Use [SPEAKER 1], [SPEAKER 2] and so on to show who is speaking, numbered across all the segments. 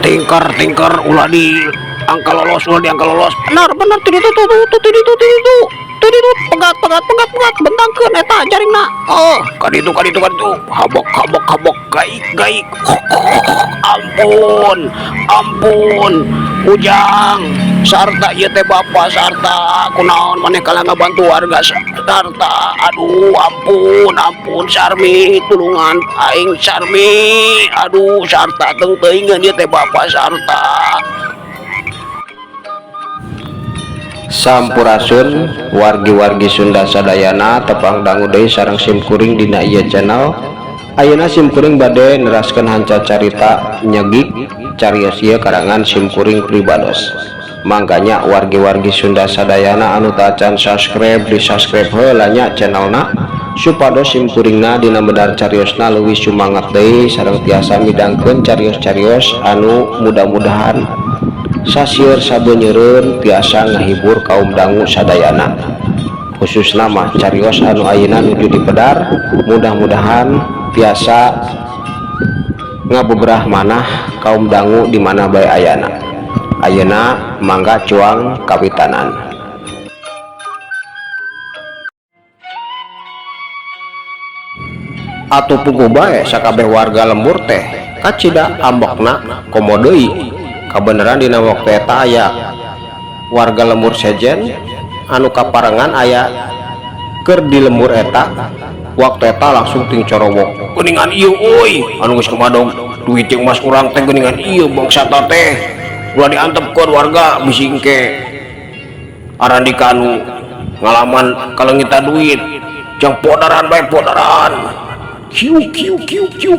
[SPEAKER 1] Tingker tingker ulah di angka lolos, ulah di angka lolos. Benar benar, tuh itu tuh tuh tuh itu tuh itu tuh itu, pegat pegat pegat pegat, bentangkeun eta jaringna. Oh, kaditu kaditu kaditu, habok habok habok, gaik gaik. Ampun ampun, Ujang sarta, ieu teh bapak sarta. Kunaon maneh kalah ngabantu warga sarta? Aduh, ampun ampun, Sarmi, tulungan aing, Sarmi. Aduh, sarta, teu teuingeun ieu teh bapak sarta.
[SPEAKER 2] Sampurasun wargi-wargi Sunda sadayana, tepang dangu deui sareng simkuring dina ieu channel. Ayeuna simkuring bade neraskeun hanca carita nyegik carios ieu karangan simkuring pribados. Mangkanya wargi-wargi Sunda sadayana anu tacan subscribe, di subscribe heula nya channelna, supados simkuringna dina medar cariosna leuwih sumangat deui sareng tiasa midangkeun carios-carios anu mudah-mudahan sasieur sabenyeureun tiasa ngahibur kaum dangu sadayana, khususna mah carios anu ayeuna nuju dipedar, mudah-mudahan tiasa ngabeberah manah kaum dangu di mana bae ayana. Ayeuna mangga cuang kawitanan. Atuh puguh bae sakabeh warga lembur teh kacida ambekna, komo deui kabeneran dina waktu eta aya warga lembur sejen anu kaparengan aya keur di lembur eta. Waktu eta langsung ting corowok.
[SPEAKER 1] Geuningan ieu euy, anu geus kumadog duit jeung emas urang teh, geuningan ieu bangsata teh. Ulah diantepkeun warga, bisi engke arandika anu ngalaman kaleungitan duit. Jang podaran bae, podaran. Kiu kiu kiu kiu,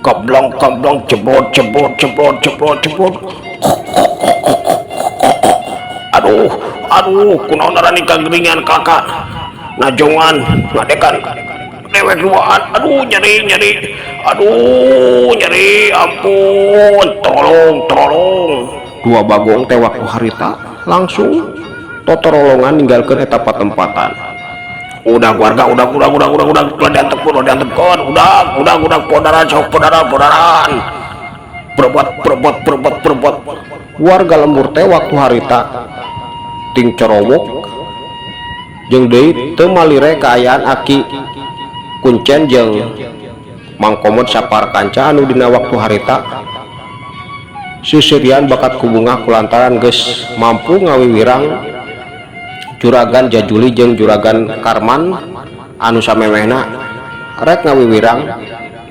[SPEAKER 1] kablong kablong, jebrot jebrot jebrot jebrot jebrot. Aduh aduh, kunaon arandika geuningan kakak najongan ngadekan dewek duaan. Aduh, nyeri nyeri, aduh nyeri, ampun, tolong tolong.
[SPEAKER 2] Dua bagong teh waktu harita langsung totorolongan ninggalkeun eta patempatan.
[SPEAKER 1] Udah warga, udah udah udah udah udah, udah diantepkeun, udah diantepkeun, udah udah udah, podaran sok, podaran podaran, berebot berebot berebot berebot.
[SPEAKER 2] Warga lembur teh waktu harita ting corowok jeung deui teu malire kaayaan aki kuncen jeung Mangkomod sapar kanca anu dina waktu harita seuseurian bakat kubungah kulantaran geus mampu ngawiwirang Juragan Jajuli jeung Juragan Karman anu samemehna rek ngawiwirang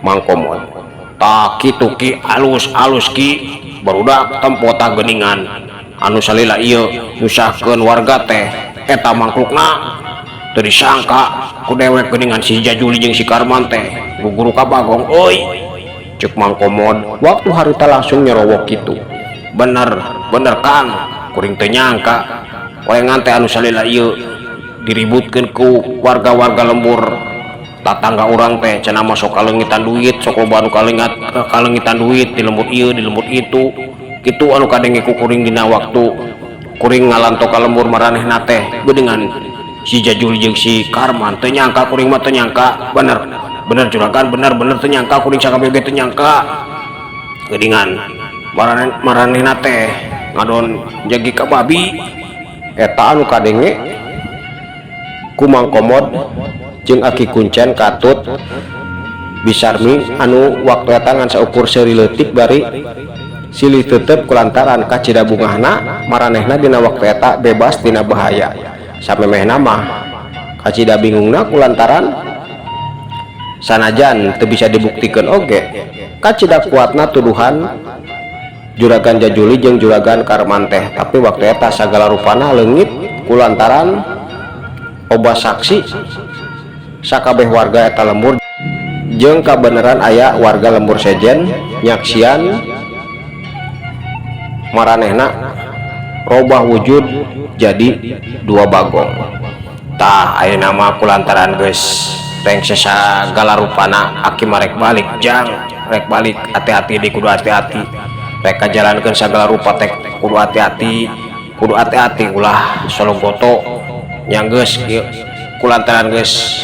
[SPEAKER 2] Mangkomod.
[SPEAKER 1] Tah kitu ki, alus alus ki, barudak tempota. Geuningan anu salila ieu nyusahkeun warga teh eta mangklukna. Teu disangka ku dewek geuningan si Jajuli jeung si Karman teh guguru ka Bagong euy,
[SPEAKER 2] Cek Mangkomod waktu harita langsung nyerowok kitu.
[SPEAKER 1] Bener bener Kang, kuring teu nyangka oengan teh anu salila ieu diributkeun ku warga-warga lembur tatangga urang teh. Cenah mah sok kaleungitan duit, sok loba anu kalengat kaleungitan duit di lembur ieu, di lembur itu. Kitu anu kadenge ku kuring dina waktu kuring ngalanto ka lembur maranehna teh, geuningan si Jajuli jeung si Karman. Teu nyangka kuring mah, teu nyangka. Bener bener juragan, bener bener, teu nyangka kuring, sakabeh ge teu nyangka. Geuningan maraneh maranehna teh ngadon jagi ka babi.
[SPEAKER 2] Eta anu kadenge ku Mangkomod. Jeung Aki Kuncen katut Bisarmi anu waktu eta ngan saukur seuri leutik bari silih tetep kulantaran kacida bungahna maranehna dina waktu eta bebas tina bahaya. Samemehna mah kacida bingungna kulantaran sanajan teu bisa dibuktikeun oge kacida kuatna tuduhan Juragan Jajuli jeung Juragan Karman teh, tapi waktu eta sagala rupana leungit kulantaran loba saksi sakabeh warga eta lembur jeung kabeneran aya warga lembur sejen nyaksian maranehna robah wujud jadi dua bagong. Tah ayeuna mah kulantaran geus rengse sagala rupana aki marek balik jang rek balik hati-hati di kudu hati-hati rek kajalankeun sagala rupa teh kudu hati-hati kudu hati-hati ulah sologoto nya geus kieu kulantaran geus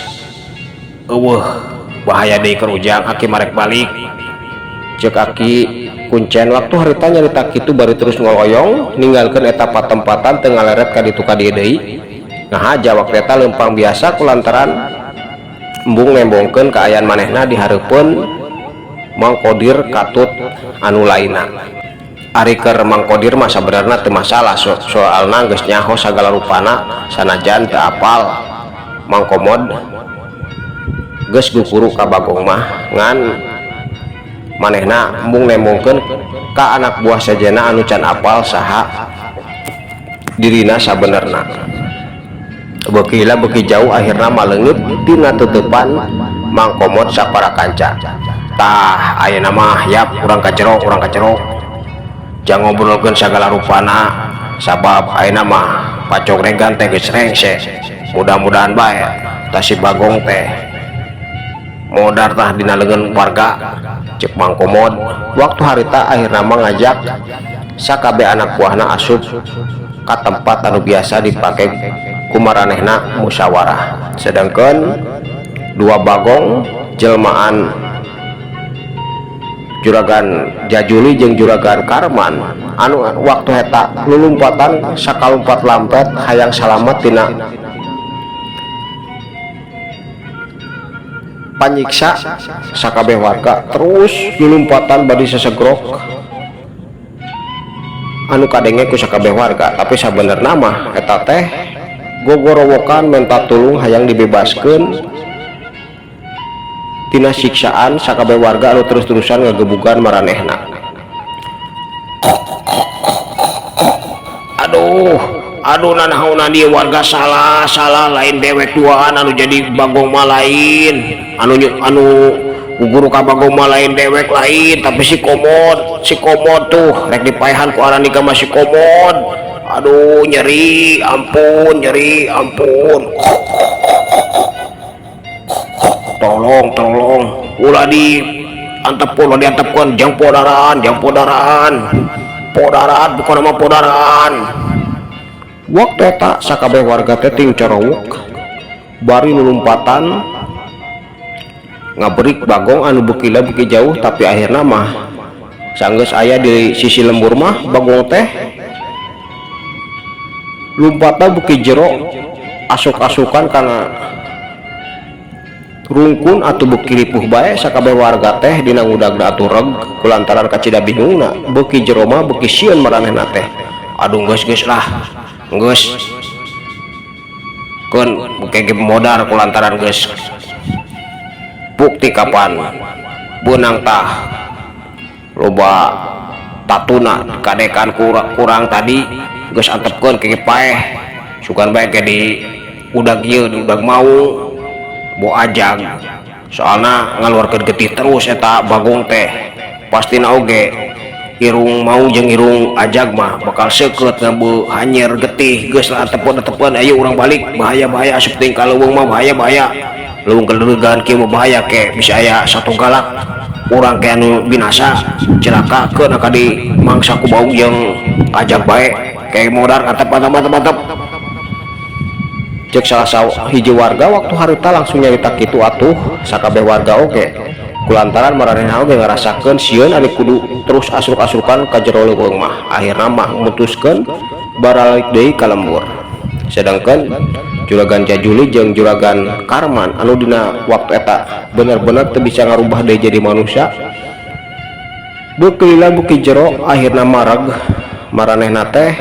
[SPEAKER 2] eueuh bahaya deui keur ujang aki marek balik ceuk Aki Kuncen waktu harita nyarita kitu bari terus ngoloyong ninggalkeun eta patempatan teu ngaleret ka ditu ka dieu deui ngahaja waktu eta leumpang biasa kulantaran embung nembongkeun kaayaan manehna di hareupeun Mang Kodir katut anu lainna. Ari keur Mang Kodir mah sabenerna teu masalah soalna geus nyaho sagala rupana sanajan teu apal Mang Komod geus gukuru ka Bagong mah ngan manehna embung nembongkeun ka anak buah sejenna anu can apal saha dirina sabenerna. Beuki lila beuki jauh akhirna maleungit tina teuteupan Mang Komod sapara kanca. Tah ayeuna mah yap urang ka jero urang ka jero jang ngobrolkeun sagala rupana sabab ayeuna mah pacogregan teh geus rengse mudah-mudahan bae tah si Bagong teh modar tah dina leungeun warga ceuk Mang Komod waktu harita akhirna mah ngajak sakabeh anak buahna asup ka tempat anu biasa dipake ku maranehna musyawarah. Sedangkan dua bagong jelmaan Juragan Jajuli jeung Juragan Karman anu waktu eta lulumpatan sakalumpat lampet hayang salamet tina panyiksa sakabeh warga terus lulumpatan bari sesegrok anu kadenge ku sakabeh warga, tapi sabenerna mah eta teh gogorowokan menta tulung hayang dibebaskeun tina siksaan sakabeh warga anu terus-terusan ngagebugan maranehna. Aduh, aduh nanaonan ieu warga salah, salah lain dewek duaan anu jadi Bagong mah lain, anu anu guru ka Bagong mah lain dewek lain, tapi si Komod tuh rek dipaehan ku aranika mah si Komod. Aduh nyeri, ampun, nyeri, ampun. Tolong, tolong, ulah di antep ulah diantepkeun jang podaraan, jang podaraan. Podaraan bukan nama podaraan. Waktu eta sakabeh warga teh ting corowuk bari lulumpatan ngaberik Bagong anu beuki lila beuki jauh, tapi akhirna mah sanggeus aya di sisi lembur mah Bagong teh lumpatna beuki jero asuk-asukan kana rungkun atuh beuki ripuh bae sakabeh warga teh dina ngudagna atuh reg kulantaran kacida bingungna beuki jero mah beuki sieun maranehna teh. Aduh geus geus lah geus keun beuki modar kulantaran geus bukti kapan beunang tah loba tatuna kadekan kurang tadi geus antepkeun ke paeh sugan bae ke di udag ieu di udag mau bo ajag soalna ngaluarkeun getih terus eta Bagong teh pastina oge irung mau jeung irung ajag mah bakal seukeut ngabeu hanyir getih geus lah antepkeun ayo urang balik bahaya-bahaya asup teuing ka leuweung mah bahaya-bahaya leuweung keleuregan kieu mah bahaya ke bisa aya satu galak urang ke anu binasa celaka keun ka di mangsa ku baung jeung ajag bae ke modar antep antep antep antep. Cek salah hiji warga waktu harita langsung nyarita kitu atuh sakabeh warga oge kulantaran maranehna oge ngarasakeun sieun ari kudu terus asruk-asrukan ka jero leuweung mah akhirna mah mutuskeun baralik deui ka lembur. Sedangkan Juragan Jajuli jeung Juragan Karman anu dina waktu eta bener-bener teu bisa ngarubah deui jadi manusia. Beuki lila beuki jero akhirna mareg maranehna teh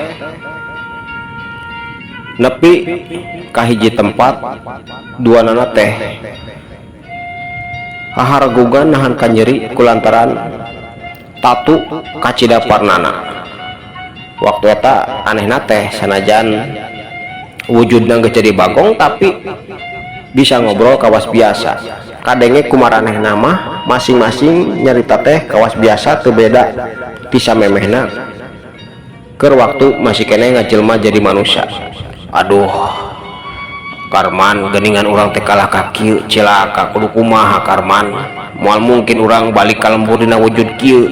[SPEAKER 2] nepi ka hiji tempat duanana teh haharegugan nahan kanyeri kulantaran tatu kacida parnana. Waktu eta anehna teh sanajan wujudna geus jadi bagong, tapi bisa ngobrol kawas biasa. Kadenge ku maranehna mah masing-masing nyarita teh kawas biasa, teu beda ti samemehna keur waktu masih keneh ngajelma jadi manusia. "Aduh Karman, geuningan urang teh kalah ka kieu, cilaka. Kudu kumaha, Karman? Moal mungkin urang balik ka lembur dina wujud kieu,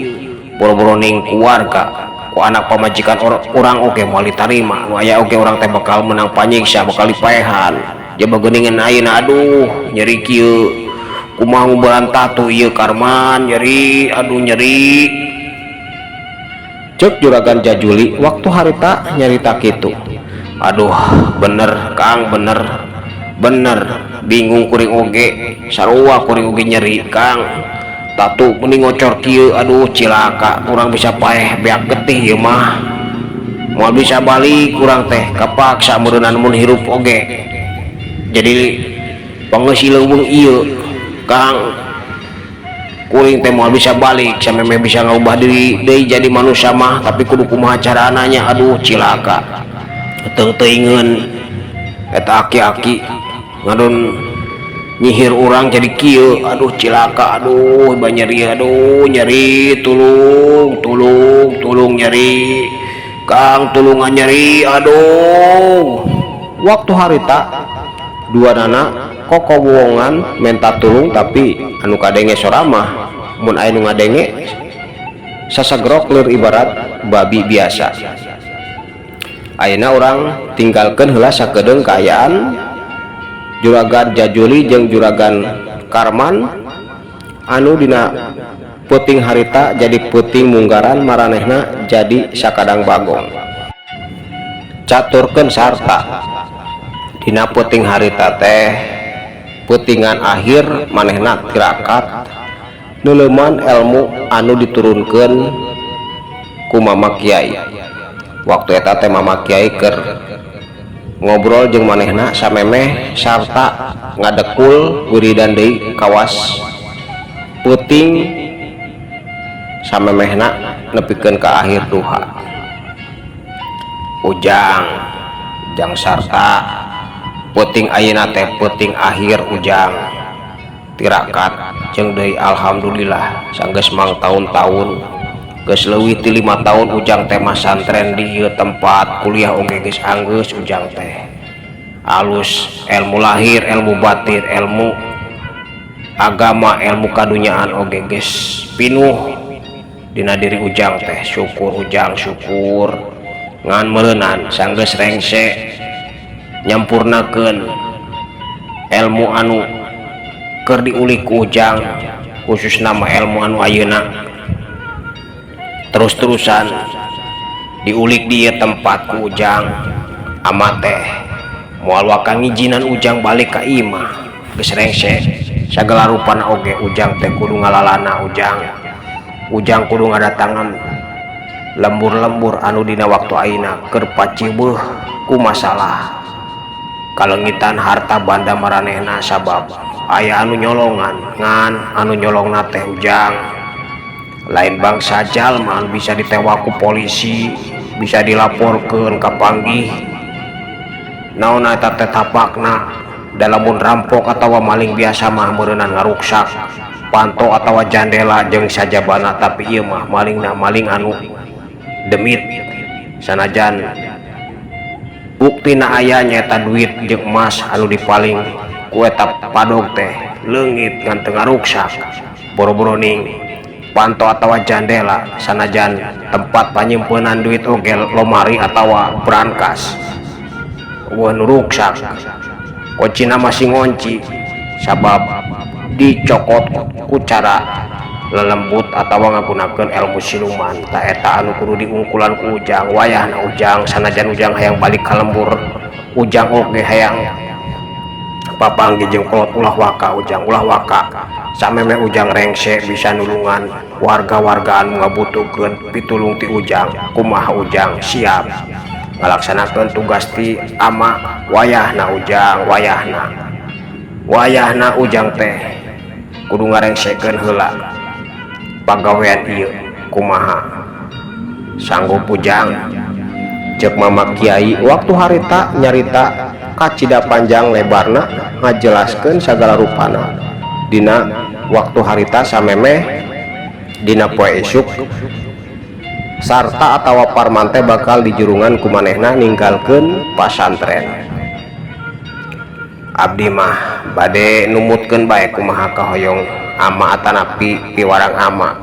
[SPEAKER 2] boro-boro ning keluarga, ku anak pamajikan urang oge moal ditarima. Nu aya oge urang teh bakal menang panyiksa, bakal dipaehan. Jaba geuningan ayeuna, aduh, nyeri kieu. Kumaha ngubaran tatu ieu, Karman? Nyeri, aduh, nyeri," cek Juragan Jajuli waktu harita nyarita kitu. "Aduh, bener Kang, bener bener. Bingung kuring oge, sarua kuring oge nyeri, Kang. Tatu mending ngocor kieu, aduh, cilaka. Urang bisa paeh beak getih ieu mah. Moal bisa balik urang teh, kapaksa meureunan mun hirup oge jadi pangeusi leuweung ieu, Kang. Kuring teh moal bisa balik samemeh bisa ngubah diri deui jadi manusia mah, tapi kudu kumaha carana nya? Aduh, cilaka. Teuing-teuingeun eta aki-aki ngadon nyihir urang jadi kieu. Aduh, cilaka, aduh, nyeri, aduh, nyeri. Tulung, tulung, tulung, nyeri, Kang, tulungan, nyeri, aduh." Waktu harita duanana kokowongan menta tulung, tapi anu kadenge sora mah mun aya nu ngadenge sasagrok leur ibarat babi biasa. Ayeuna urang tinggalkeun heula sakedeung kaayaan Juragan Jajuli jeung Juragan Karman anu dina peuting harita jadi peuting munggaran, maranehna jadi sakadang bagong. Caturkeun sarta dina peuting harita teh peutingan akhir manehna tirakat neuleuman elmu anu diturunkeun ku Mama Kiai. Waktu eta teh Mama Kiai keur ngobrol jeung manehna samemeh sarta ngadekul wiridan deui kawas peuting samemehna nepikeun ka akhir duha. "Ujang, Jang Sarta, peuting ayeuna teh peuting akhir ujang tirakat jeung deui. Alhamdulillah sanggeus mangtaun-taun, geus leuwih ti 5 tahun ujang teh masantren di ieu tempat. Kuliah oge geus anggeus ujang teh alus, ilmu lahir, ilmu batin, ilmu agama, ilmu kadunyaan oge geus pinuh dina diri ujang teh. Syukur ujang, syukur. Ngan meureunan sanggeus rengse nyampurnakeun ilmu anu keur diulik ku ujang, khususna mah ilmu anu ayeuna terus-terusan diulik di ieu tempat ku ujang. Ama teh moal waka ngijinan ujang balik ka imah. Geus rengse sagala rupana oge ujang teh kudu ngalalana ujang. Ujang kudu ngadatangan lembur-lembur anu dina waktu ayeuna keur pacibeuh ku masalah kalengitan harta banda maranehna sabab aya anu nyolongan. Ngan anu nyolongna teh, ujang, lain bangsa jalma anu bisa ditewak ku polisi, bisa dilaporkeun kapanggih naon eta teh tapakna. Da lamun rampok atawa maling biasa mah meureunan ngaruksak panto atawa jandela jeung sajabana, tapi ieu mah malingna maling anu demit. Sanajan buktina aya, nyaeta duit jeung emas anu dipaling ku eta padog teh leungit ngan teu ngaruksak, boro-boro ning panto atawa jandela, sanajan tempat panyimpenan duit oge, lomari atawa brankas, euweuh nu ruksak. Kuncina masih ngonci sabab dicokot ku cara lelembut atawa ngagunakeun ilmu siluman. Tah, eta anu kudu diungkulan ku ujang wayahna ujang. Sanajan ujang hayang balik ka lembur
[SPEAKER 1] Ujang oge hayang papanggih jeung kolot. Ulah waka, Ujang, ulah waka. Sameme Ujang rengse bisa nulungan warga-warga anu ngabutuhkeun pitulung ti Ujang. Kumaha, Ujang siap ngalaksanakeun tugas ti Ama? Wayahna, Ujang, wayahna, wayahna. Ujang teh kudu ngarengsekeun heula pagawean ieu. Kumaha, sanggup, Ujang?
[SPEAKER 2] Cek Mama Kiai waktu harita nyarita kacida panjang lebarna, ngajelaskeun sagala rupana dina waktu harita samemeh dina poe isuk Sarta atawa Parman teh bakal dijurungan ku manehna ninggalkeun pasantren.
[SPEAKER 1] Abdi mah bade numutkeun bae kumaha kahoyong Ama atanapi piwarang Ama.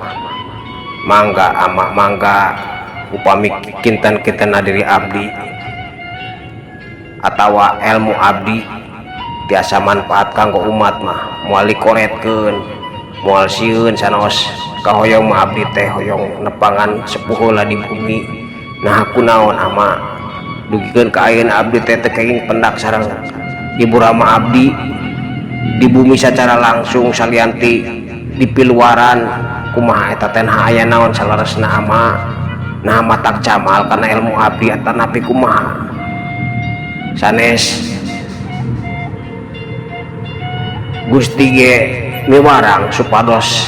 [SPEAKER 1] Mangga, Ama, mangga. Upami kinten-kinten diri abdi atawa ilmu abdi tiasa manfaat kanggo umat mah moal dikoretkeun, moal sieun. Sanaos kahoyong mah abdi teh hoyong nepangan sepuh heula di bumi. Nah, kunaon, Ama, dugikeun ka ayeuna abdi teh teu kenging pendak sareng Ibu Rama abdi di bumi secara langsung salian ti di piluaran? Kumaha eta teh? Nah, aya naon saleresna, Ama? Nah, matak camal karena ilmu abdi atanapi kumaha sanes? Gusti ge miwarang supados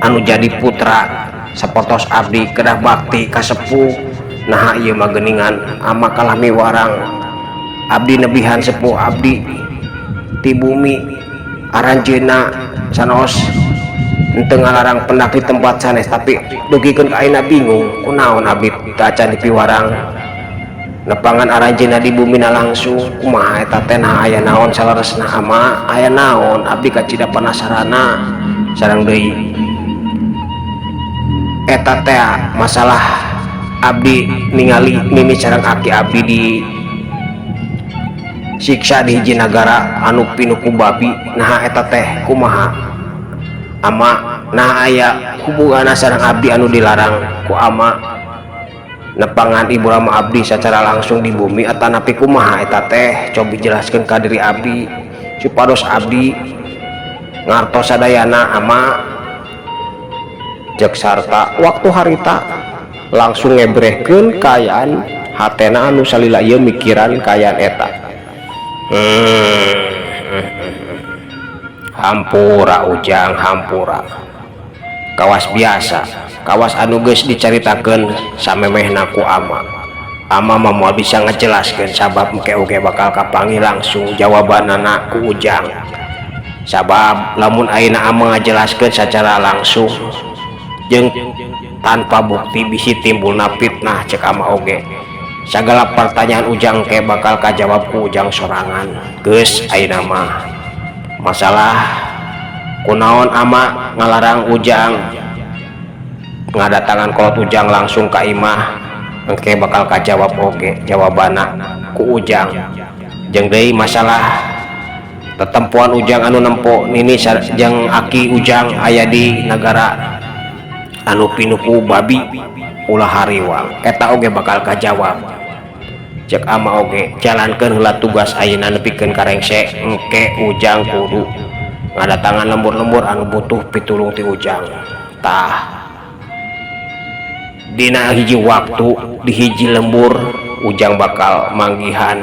[SPEAKER 1] anu jadi putra sapertos abdi kedah bakti ka sepuh. Nah, ieu mah geuningan Ama kalah miwarang abdi nebihan sepuh abdi ti bumi. Aranjeunna sanaos henteu ngalarang pendak di tempat sanes, tapi dugikeun ka ayeuna bingung kunaon abdi teu acan dipiwarang nepangan aranjeunna di bumina langsung. Kumaha eta teh? Nah, aya naon saleresna, Ama? Aya naon? Abdi kacida penasarana. Sareng deui eta teh masalah abdi ningali nini sareng aki abdi di siksa di hiji nagara anu pinuh ku babi. Nah, eta teh kumaha, Ama? Nah, aya hubunganna sareng abdi anu dilarang ku Ama nepangan Ibu Rama abdi secara langsung di bumi atanapi kumaha eta teh? Cobi jelaskeun ka diri abdi supados abdi ngartos sadayana, Ama.
[SPEAKER 2] Cek Sarta waktu harita langsung ngebrehkeun kaayaan hatena anu salila ieu mikiran kaayaan eta.
[SPEAKER 1] Hampura, Ujang, hampura. Kawas biasa, kawas anu geus dicaritakeun samemehna ku Ama. Ama mah moal bisa ngejelaskeun sabab engke oge bakal kapanggih langsung jawabanana ku Ujang. Sabab lamun ayeuna Ama ngajelaskeun secara langsung jeung tanpa bukti bisi timbulna fitnah. Cek Ama oge sagala pertanyaan Ujang ke bakal kajawab ku Ujang sorangan. Geus, ayeuna mah masalah kunaon Ama ngalarang Ujang ngadatangan kolot Ujang langsung ka imah, engke bakal kajawab oge jawabana ku Ujang. Jeung deui masalah tetempuan Ujang anu nempo nini jeung aki Ujang aya di negara anu pinuh ku babi, ulah hariwang, eta oge bakal kajawab. Cek Ama oge jalankeun heula tugas ayeuna nepikeun ka rengse. Engke Ujang kudu ngadatangan lembur-lembur anu butuh pitulung ti Ujang. Tah, dina hiji waktu di hiji lembur Ujang bakal manggihan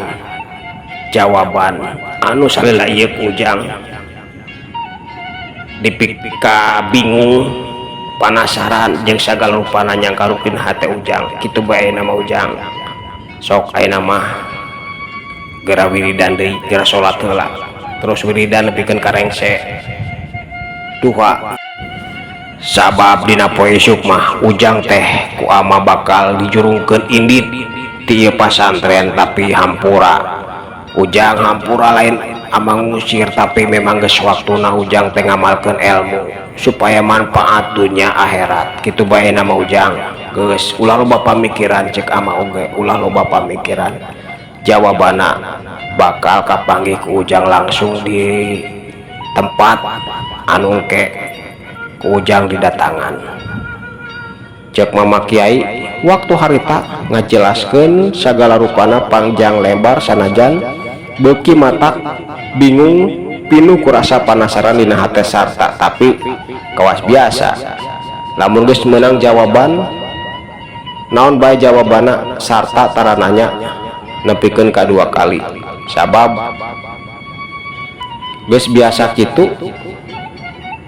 [SPEAKER 1] jawaban anu salila ieu ku Ujang dipika bingung, panasaran, jeung sagala rupana nyangkarukin hate Ujang. Kitu bae nama Ujang. Sok, ayeuna mah gera wiridan deui, gera salat heula, terus wiridan nepikeun ka rengse duha, sabab dina poe isuk mah Ujang teh ku Ama bakal dijurungkeun indit ti ieu pasantren. Tapi hampura, Ujang, hampura, lain Ama ngusir, tapi memang geus waktuna Ujang teh ngamalkeun ilmu supaya manfaat dunia akhirat. Kitu bae nama Ujang. Geus, ulah loba pamikiran. Cek Ama oge ulah loba pamikiran, jawabana bakal kapanggih ku Ujang langsung di tempat anu engke ku Ujang didatangan.
[SPEAKER 2] Cek Mama Kiai waktu harita ngajelaskeun sagala rupana panjang lebar, sanajan beuki matak bingung, pinuh ku rasa panasaran dina hate sarta, tapi kawas biasa lamun geus meunang jawaban, naon bae jawabana, sarta tara nanya nepikeun ka dua kali, sabab geus biasa kitu.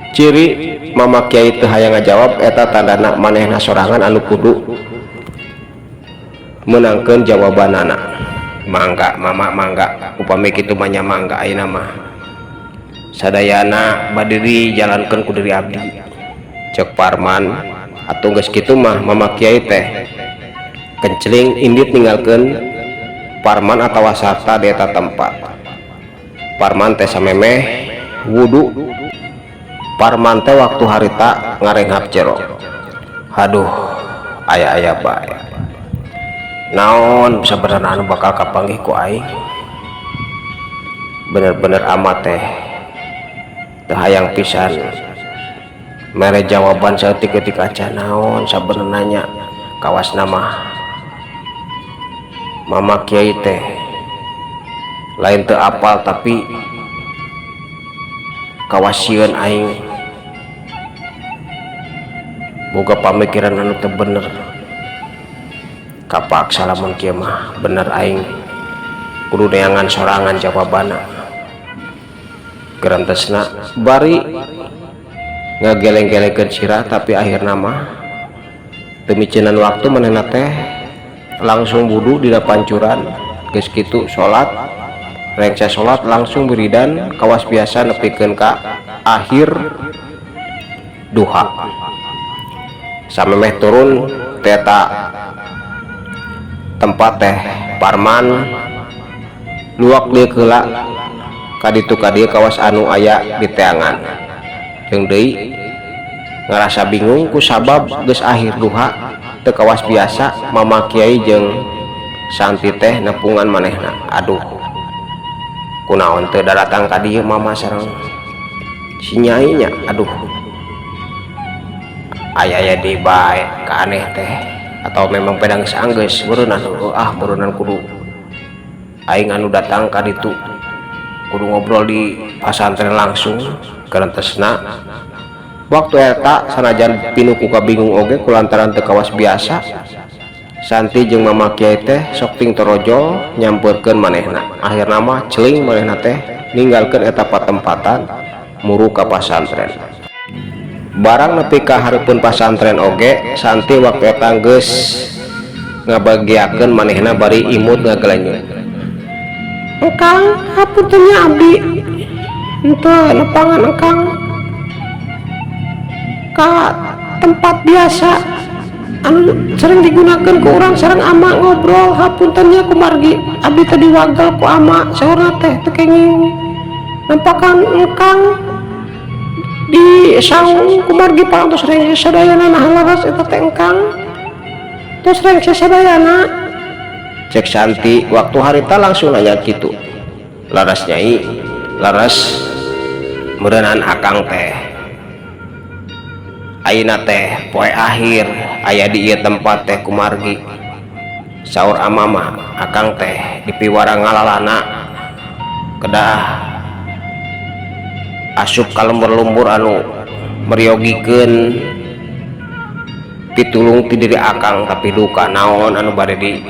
[SPEAKER 2] Ciri Mama Kiai teu hayang ngajawab, eta tandana manehna sorangan anu kudu meunangkeun jawabanana. "Mangga, Mama, mangga, upami kitu mah nya mangga. Ayeuna mah sadayana bade dijalankeun ku diri abdi," cek Parman. Atuh geus kitu mah Mama Kiai teh kenceling indit ninggalkeun Parman atawa sarta di eta tempat. Parman teh samemeh wudu, Parman teh waktu harita ngarenghap jero, "Aduh, aya-aya bae, naon sabenerna anu bakal kapanggih ku aing? Bener-bener amat teh teu hayang pisan mere jawaban saeutik-eutik acan. Naon sabenerna nya?" Kawasna mah Mama Kiai teh lain teu apal, tapi kawas sieun aing boga pamikiran anu teu bener. Kapaksa lamun kieu mah, bener aing kudu neangan sorangan jawabanna," gerentesna bari ngageleng-gelengkeun sirah. Tapi akhirna mah teu miceunan waktu, manehna teh langsung wudu dina pancuran. Geus kitu salat, rengse salat langsung wiridan kawas biasa nepikeun ka akhir duha. Samemeh turun ti eta tempat teh, Parman luak liuk heula ka ditu ka dieu kawas anu aya di teangan, jeung deui ngarasa bingung ku sabab geus akhir duha, teu kawas biasa Mama Kiai jeung Santi teh nepungan manehna. "Aduh, kunaon teu daratang ka dieu Mama sareng si Nyai nya? Aduh, aya-aya deui bae, kaaneh teh. Atau memang pedang geus anggeus meureunnan? Heueuh ah, meureunnan kudu aing anu datang ka ditu, kudu ngobrol di pasantren langsung," gerentesna waktu eta sanajan pinuh ku kabingung oge kulantaran teu kawas biasa Santi jeung Mama Kiai teh sok ting torojol nyampeurkeun manehna. Akhirna mah celing manehna teh ninggalkeun eta patempatan, muru ka pasantren. Barang nepi ka hareupeun pasantren oge, Santi waktu eta geus ngabagiakeun manehna bari imut ngagelenyut.
[SPEAKER 3] "Engkang, hapunten nya, abdi henteu nepangan engkang ka tempat biasa anu sering digunakan ku urang sareng ama ngobrol. Hapunten nya, kumargi abdi tadi wagel ku ama, saurna teh teu kenging nampakan engkang di saung, kumargi parantos rengse sadayana. Nah, leres eta teh engkang tos rengse sadayana?"
[SPEAKER 2] Cek Santi waktu harita langsung nanya gitu. "Leres, Nyai, leres. Meureunan akang teh ayeuna teh poe akhir aya di ieu tempat teh, kumargi saur ama mah akang teh dipiwarang ngalalana kedah asup ka lembur-lembur anu meryogikeun pitulung ti diri akang. Tapi duka, naon anu bade di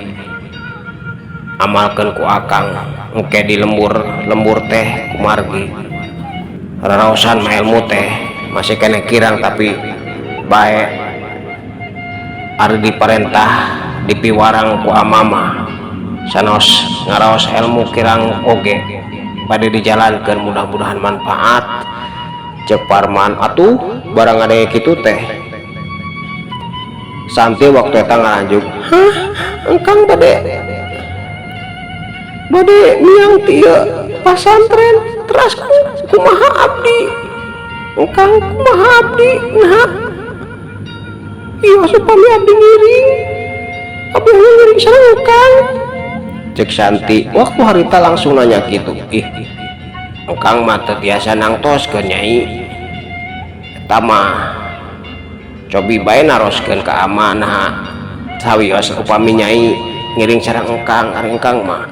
[SPEAKER 2] amalkeun ku akang engke di lembur lembur teh? Kumargi raraosan mah ilmu teh masih keneh kirang, tapi bae ari diparentah, dipiwarang ku ama mah, sanaos ngaraos ilmu kirang oge bade dijalankeun, mudah-mudahan manfaat," cek Parman. Atuh barang ngadenge kitu teh, Santi waktu eta ngalanjut.
[SPEAKER 3] "Hah, engkang bade bade miang ti ieu pasantren? Teras kumaha abdi, engkang? Kumaha abdi? Nah, iya, supami abdi ngiring, abdi ngiring sareng engkang."
[SPEAKER 2] Cek Santi waktu harita langsung nanya gitu. "Ih, engkang mah teu tiasa nangtoskeun, Nyai, eta mah.
[SPEAKER 1] Cobi bae naroskeun ka ama naha sawios upami Nyai ngiring sareng engkang, ari engkang mah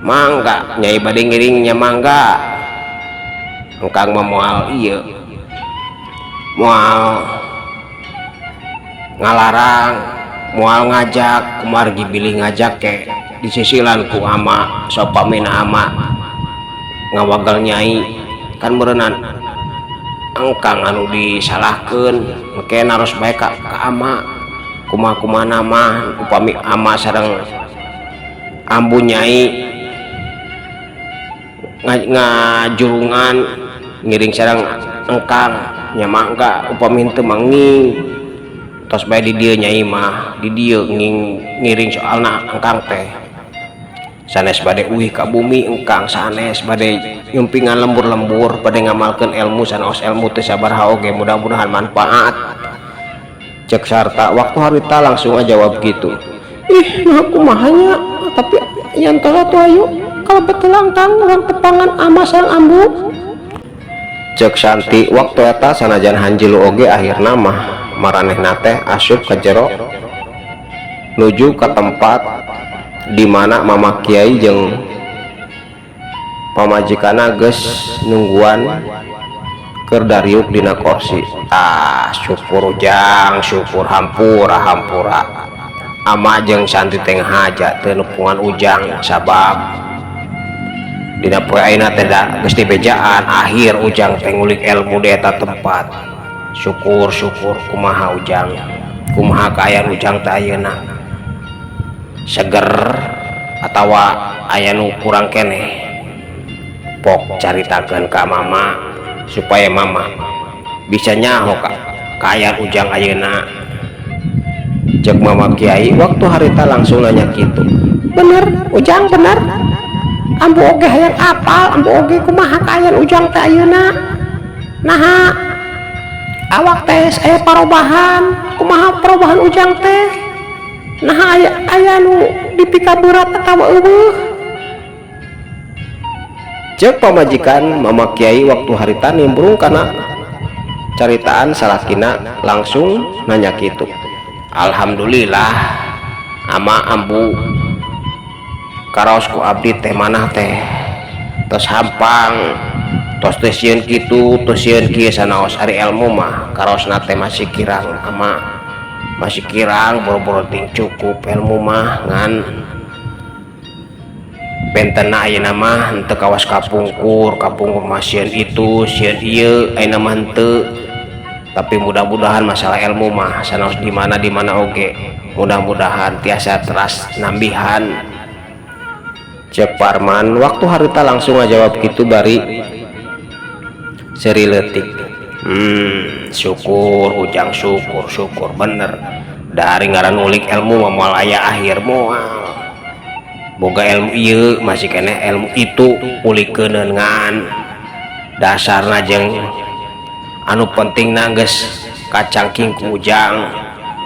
[SPEAKER 1] mangga Nyai bade ngiring nya mangga. Engkang mah moal ieu moal ngalarang, moal ngajak, kumargi bilih ngajak ke disisilan ku ama sopamina ama ngawagal Nyai kan meureunan engkang anu disalahkeun. Engke naros bae ka ama kumaha-kumaha mah upami ama sareng ambu Nyai ngajurungan ngiring sareng engkang nya mangga, upami henteu mah nging tos bae di dieu Nyai mah di dieu ngiring, soalna engkang teh sanes bade uih ka bumi, engkang sanes bade nyumpingan lembur-lembur, bade ngamalkeun ilmu sanaos ilmu teu sabaraha oge mudah-mudahan manfaat. Cek Sarta waktu harita langsung ngajawab gitu.
[SPEAKER 3] Ih, nah kumaha nya, tapi yan tuh ayo kalau betul engkang urang tepangan ama sareng ambu.
[SPEAKER 2] Cek Santi waktu eta sanajan hanjilu oge akhirna mah maranehna teh asup ka jero nuju ka tempat di mana Mama Kiai jeung pamajikanna geus nungguan keur dariuk dina korsi.
[SPEAKER 1] Ah, syukur Ujang, syukur, hampura hampura ama jeung Santi teh ngahaja teu nepungan Ujang, sabab dina poe ayeuna teh da geus dibejaan akhir Ujang teh ngulik ilmu di eta tempat. Syukur syukur. Kumaha Ujang, kumaha kaayaan Ujang teh ayeuna, seger atawa aya nu kurang keneh? Pok caritakeun ka mama supaya mama bisa nyaho ka kaayaan Ujang ayeuna.
[SPEAKER 2] Cek Mama Kiai waktu harita langsung nanya gitu.
[SPEAKER 3] Bener Ujang, bener. Ambu oge hayang apal, ambu oge kumaha kaayaan Ujang teh ayeuna, naha awak teh aya parobahan, kumaha perubahan Ujang teh, naha aya aya nu dipikaberat atawa euweuh?
[SPEAKER 2] Cek pamajikan Mama Kiai waktu harita nimbrung kana caritaan salakina langsung nanya gitu.
[SPEAKER 1] Alhamdulillah, ama ambu, karaos ku abdi teh manah teh tos hampang, tos teu sieun kitu, teu sieun kieu. Sanaos ari ilmu mah karaosna teh masih kirang, ama, masih kirang, boro-boro ting cukup ilmu mah. Ngan bentena ayeuna mah henteu kawas kapungkur. Kapungkur mah sieun itu sieun ieu, ayeuna mah henteu. Tapi mudah-mudahan masalah ilmu mah sanaos di mana oge mudah-mudahan tiasa teras nambihan.
[SPEAKER 2] Cek Parman waktu harita langsung ngajawab gitu bari seri leutik.
[SPEAKER 1] Syukur Ujang, syukur syukur. Bener, dari ngaran ulik ilmu mah moal aya akhir, moal boga ilmu ieu masih keneh ilmu itu ulikeun. Ngan dasarna jeung anu penting geus kacangking ku Ujang.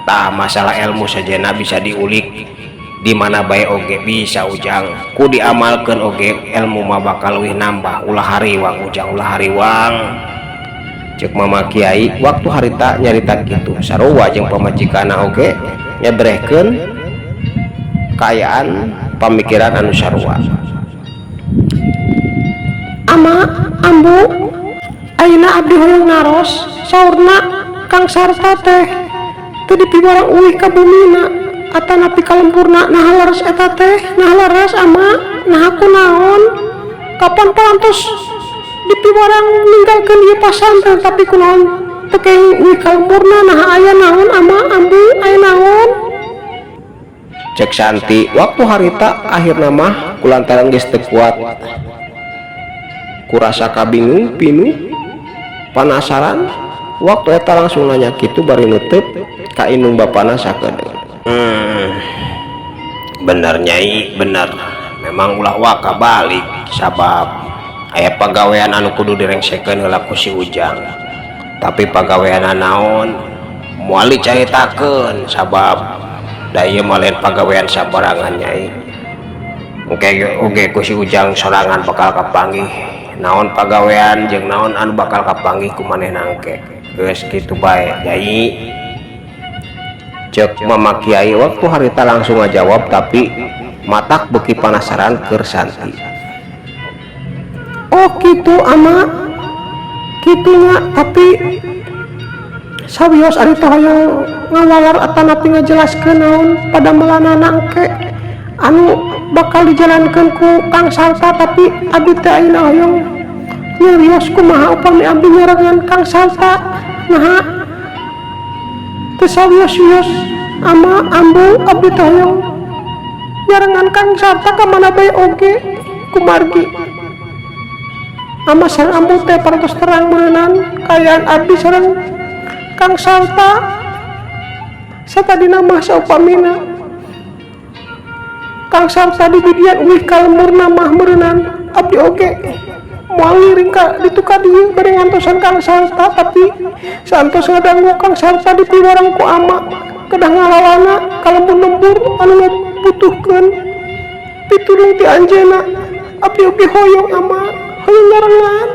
[SPEAKER 1] Tah, masalah ilmu sajena bisa diulik di mana bae oge bisa Ujang, ku diamalkeun oge ilmu mah bakal leuwih nambah. Ulah hariwang Ujang, ulah hariwang.
[SPEAKER 2] Cek Mama Kiai waktu harita nyarita gitu sarua jeung pamajikanna oge nyebrehkeun kaayaan pamikiran anu sarua.
[SPEAKER 3] Ama, ambu, ayeuna abdi hoyong naros, saurna Kang Sarta teh teu dipiwarang uih ka bumina atanapi ka lemburna. Nah, leres eta teh? Nah, leres, ama? Nah, kunaon kapan parantos dipiwarang ninggalkeun ieu pasantren, tapi kunaon teu kenging uih ka lemburna? Nah, aya naon, ama, ambu, aya naon?
[SPEAKER 2] Cek Santi waktu harita akhirna mah kulantaran geus teu kuat kurasa kabingung pinuh panasaran waktu eta langsung nanya kitu bari nutup ka indung bapana sakedeung.
[SPEAKER 1] Bener Nyai, bener. Memang ulah waka balik, sabab aya pagawean anu kudu direngsekeun heula ku si Ujang. Tapi pagawean naon moal dicaritakeun, sabab da ieu mah lain pagawean sabarangan, Nyai. Engke oge ku si Ujang sorangan bakal kapanggih naon pagawean jeung naon anu bakal kapanggih ku manehna engke. Geus kitu bae Nyai. Cek Mama Kiai waktu harita langsung ngajawab, tapi matak beuki penasaran keur Santi.
[SPEAKER 3] Oh gitu, Ama, kitunya. Tapi sawios ari teh hoyong ngawaler atanapi ngajelaskeun naon padamelanana engke anu bakal dijalankeun ku Kang Salta, tapi abdi teh ayeuna hoyong nyarios kumaha upami abdi nyarengan Kang Salta. Naha teu sawios-wios, Ama, Ambu? Abdi teh hoyong nyarengan Kang Salta ka mana bae oge, kumargi Ama sareng Ambu teh parantos terang meureunan kaayaan abdi sareng Kang Salta. Satadina mah saupamina Kang Salta dibidian uih ka lemburna mah, meureunan abdi oge moal ngiring ka ditu ka dieu bade ngantosan Kang Salta. Tapi saantos ngadangu Kang Salta dipiwarang ku Ama kedah ngalalana ka lembur-lembur anu ngabutuhkeun pitulung ti anjeunna, abdi oge hoyong, Ama, hoyong nyarengan,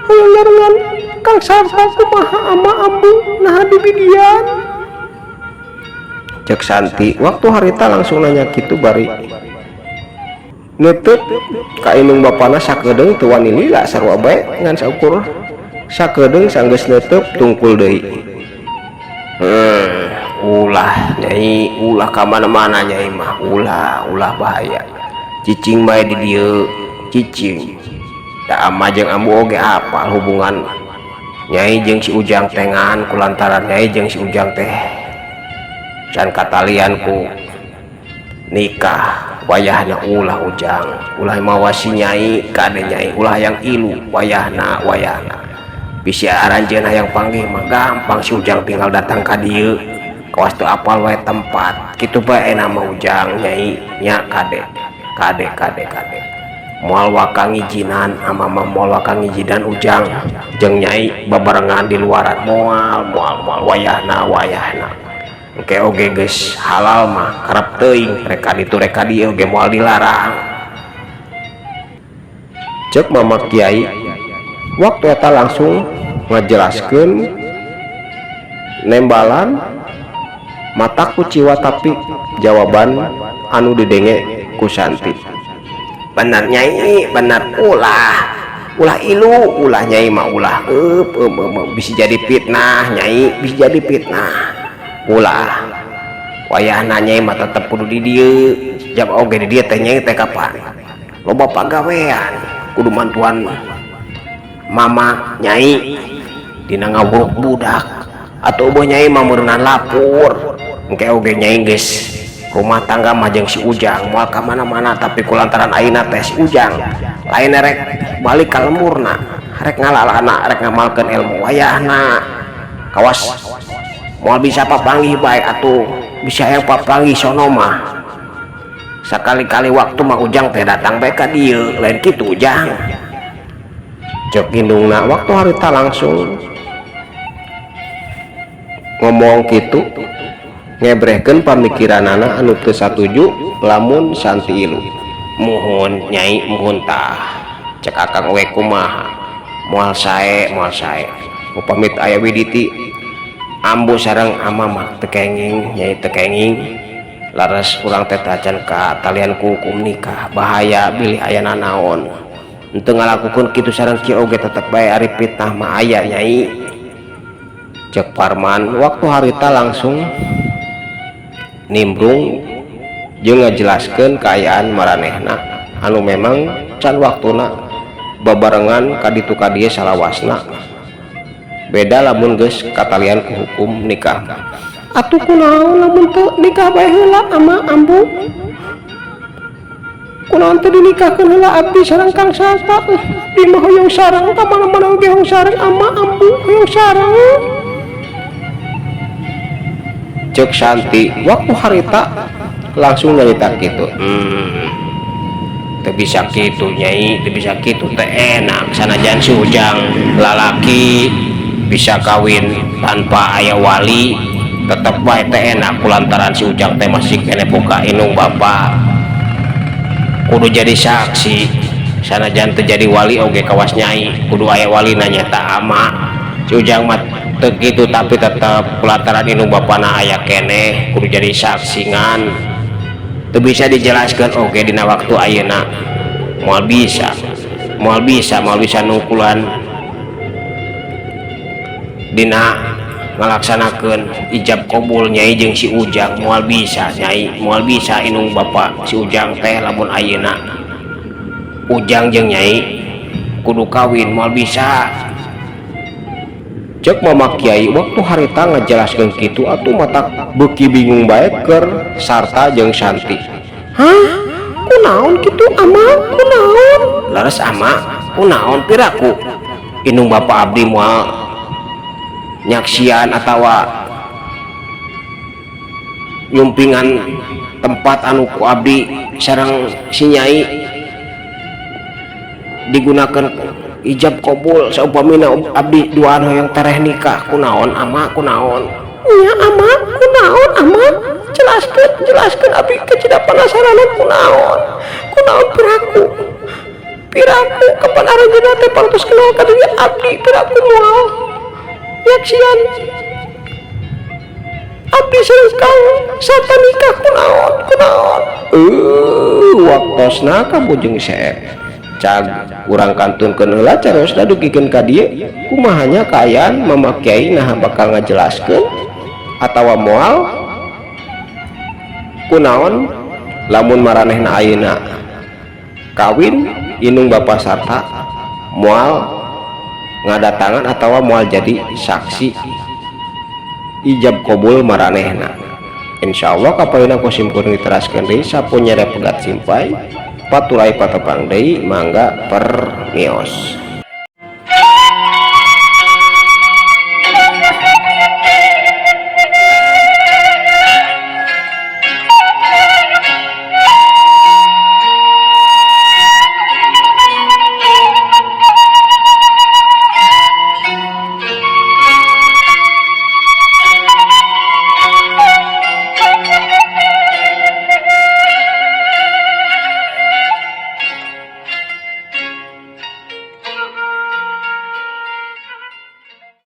[SPEAKER 3] hoyong nyarengan Kang Salta. Kumaha, Ama, Ambu? Naha dibidian?
[SPEAKER 2] Cek Santi waktu harita langsung nanya gitu bari neuteup ka indung bapana sakedeung. Teu wani lila, sarua bae, ngan saukur sakedeung sanggeus neuteup tungkul deui.
[SPEAKER 1] Ulah Nyai, ulah ka mana-mana Nyai mah, ulah, ulah, bahaya. Cicing bae di dieu, cicing da. Ama jeung Ambu oge apal hubungan Nyai jeung si Ujang teh, ngan kulantaran Nyai jeung si Ujang teh can katalian ku nikah, wayahna ulah, Ujang, ulah mawa si Nyai. Kade Nyai, ulah yang ilu wayahna, wayahna bisi aranjeun hayang panggih mah gampang, si Ujang tinggal datang ka dieu, kawas teu apal wae tempat. Kitu bae nama Ujang, Nyai nya. Kade, kade, kade, kade, moal waka ngijinan ama mah, moal waka ngijinan Ujang jeung Nyai babarengan di luaran, moal, moal, moal wayahna, wayahna. Engke oge geus halal mah karep teuing rek ka ditu rek ka dieu oge moal dilarang.
[SPEAKER 2] Cek Mama Kiai waktu eta langsung ngajelaskeun nembalan mata kuciwa, tapi jawaban anu didenge ku Santi.
[SPEAKER 1] Bener Nyai, bener. Ulah, ulah ilu, ulah Nyai mah, ulah. Eup, eup, eup, bisa jadi fitnah Nyai, bisa jadi fitnah. Ulah wayahna Nyai mah, tetep kudu di dieu. Jam oge di dieu teh Nyai teh kapan loba pagawean, kudu mantuan Mama Nyai dina ngawuruk budak atau eueuh Nyai mah meureunan lapur. Engke oge Nyai geus rumah tangga mah jeung si Ujang moal ka mana-mana, tapi kulantaran ayeuna teh si Ujang lain rek balik ka lemburna, rek ngalalana, rek ngamalkeun ilmu, wayahna kawas moal bisa papanggih bae atuh. Bisa yang papanggih sono mah sakali-kali waktu mah Ujang teh datang bae ka dieu. Lain kitu, Ujang?
[SPEAKER 2] Cek indungna waktu harita langsung ngomong gitu ngebrehkeun pamikiranana anu teu satuju lamun Santi ilu.
[SPEAKER 1] Muhun Nyai, muhun. Tah, cek Akang oge kumaha? Moal sae, moal sae upamit aya widiti Ambu sareng Ama mah teu kenging, Nyai, teu kenging. Laras urang teh tacan ka talian ku hukum nikah, bahaya bilih aya nanaon. Henteu ngalakukeun kitu sareng kieu oge tetep bae ari fitnah mah aya, Nyai.
[SPEAKER 2] Cek Parman waktu harita langsung nimbrung jeung ngajelaskeun kaayaan maranehna anu memang can waktuna babarengan ka ditu ka dieu salawasna, beda lamun geus katalian ku hukum nikah.
[SPEAKER 3] Atuh kunaon lamun teu nikah bae heula, Ama, Ambu? Kunaon teu dinikahkeun heula abdi sareng Kang Salta? Abdi mah hoyong sareng, ka mana-mana oge hoyong sareng, Ama, Ambu, hoyong sareng.
[SPEAKER 2] Cek Santi waktu harita langsung nyarita gitu.
[SPEAKER 1] Teu bisa kitu Nyai, teu bisa kitu, teu enak. Sanajan si Ujang lalaki bisa kawin tanpa aya wali, tetep bae teu enak kulantaran si Ujang teh masih keneh boga indung bapa, kudu jadi saksi. Sanajan teu jadi wali oge kawas Nyai kudu aya walina, nyaeta Ama. Si Ujang mah teu kitu, tapi tetep kulantaran indung bapana aya keneh kudu jadi saksi, ngan teu bisa dijelaskeun oge dina waktu ayeuna. Moal bisa, moal bisa, moal bisa nungkulan dina ngalaksanakeun ijab kabul Nyai jeung si Ujang. Moal bisa, Nyai, moal bisa indung bapa si Ujang teh lamun ayeuna Ujang jeung Nyai kudu kawin, moal bisa.
[SPEAKER 2] Cek Mama Kiai waktu harita ngajelaskeun kitu atuh matak beuki bingung bae keur Sarta jeung Santi.
[SPEAKER 3] Hah, kunaon kitu, Ama? Kunaon?
[SPEAKER 1] Leres, Ama. Kunaon piraku indung bapa abdi moal nyaksian atawa nyumpingan tempat anu ku abdi sareng si Nyai digunakan ijab kabul saupamina abdi duaan hoyong tereh nikah? Kunaon, Ama? Kunaon?
[SPEAKER 3] Nya, Ama, kunaon, Ama? Jelaskeun, jelaskeun, abdi kecida penasaran. Kunaon, kunaon piraku, piraku kapan aranjeunna teh parantos kenal ka diri abdi, piraku moal nyaksian abdi sareng Kang Sarta nikah? Kunaon, kunaon?
[SPEAKER 2] Waktosna kabujeng seep cag urang kantunkeun heula carosna dugikeun ka dieu. Kumaha nya kaayaan Mama Kiai? Nah, bakal ngajelaskeun atawa moal? Kunaon lamun maranehna ayeuna kawin, indung bapa Sarta moal ngadatangan atawa moal jadi saksi ijab kabul maranehna? Insya Allah kapayuna ku sim kuring diteraskeun deui. Sapunyere pegat simpay paturai patepang deui, mangga permios.